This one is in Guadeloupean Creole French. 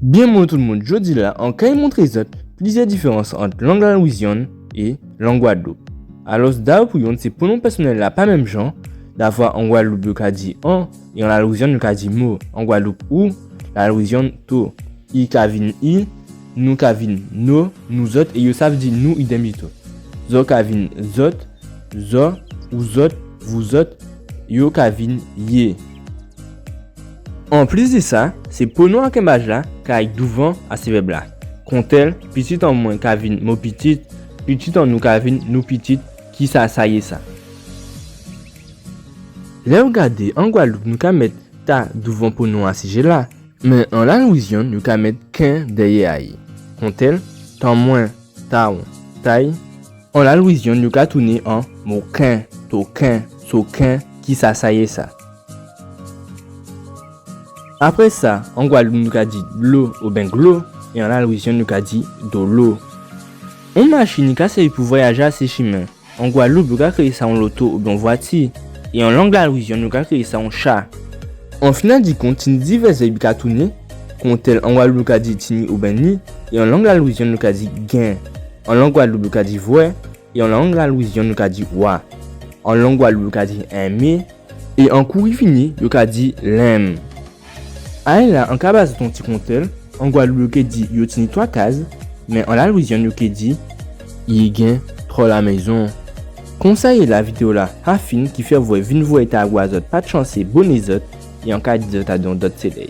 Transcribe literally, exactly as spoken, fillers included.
Byen bonjou tout moun, jòdi-la an kay montré zòt plizyè diférans ant lang Lalwizyàn é lang Gwadloup. Alò, dabò pou yonn, sé pwonon pèsonèl-la pa menm jan. Davwa an Gwadloup yo ka di an, é an Lalwizyàn yo ka di mo. An Gwadloup ou, Lalwizyàn to. I ka vin i, nou ka vin no, nouzòt, é yo sa di nou idèm pito. Zò ka vin zòt, zò, ouzòt, vouzòt, yo ka vin yé. Anplis dè sa, sé pwonon a kenbaj-la ka ay douvan a sé vèb-la. Kontèl, pitit an mwen ka vin mo pitit, pitit an nou ka vin nou pitit, kisa sa yé sa. Lè ou gadé an Gwadloup nou ka mèt ta douvan pwonon a sijé-la, men an Lalwizyàn yo ka mèt ken dèyè a-y. Kontèl, tan mwen, ta-w, ta-y. An Lalwizyàn yo ka tounen an mo ken, to ken, so ken, kisa sa yé sa. Apré sa, an Gwadloup nou ka di dlo oben glo, é an Lalwizyàn yo ka di dolo. On machin i ka sèvi pou vwayajé asi chimen. An Gwadloup yo ka kriyé sa on loto oben on vwati, é an lang Lalwizyàn yo ka kriyé sa on cha. An final di kont, tini divès vèb i ka tounen, kontèl an Gwadloup yo ka di tini oben ni, é an lang Lalwizyàn yo ka di gen. An lang Gwadloup yo ka di vwè, é an lang Lalwizyàn yo ka di wa. An lang Gwadloup yo ka di enmé, é an kouri fini yo ka di lenm. A'y la an ka ba zòt on ti kontèl, an Gwadloup yo ké di yo tini twa kaz, men an Lalwizyàn yo ké di i gen twa lamézon. Konsa yé la, vidéo-la fin, ki fè vwè vin vwè ta a zòt pa tchansé, bonné zòt, é an ka di zòt a on dòt solèy.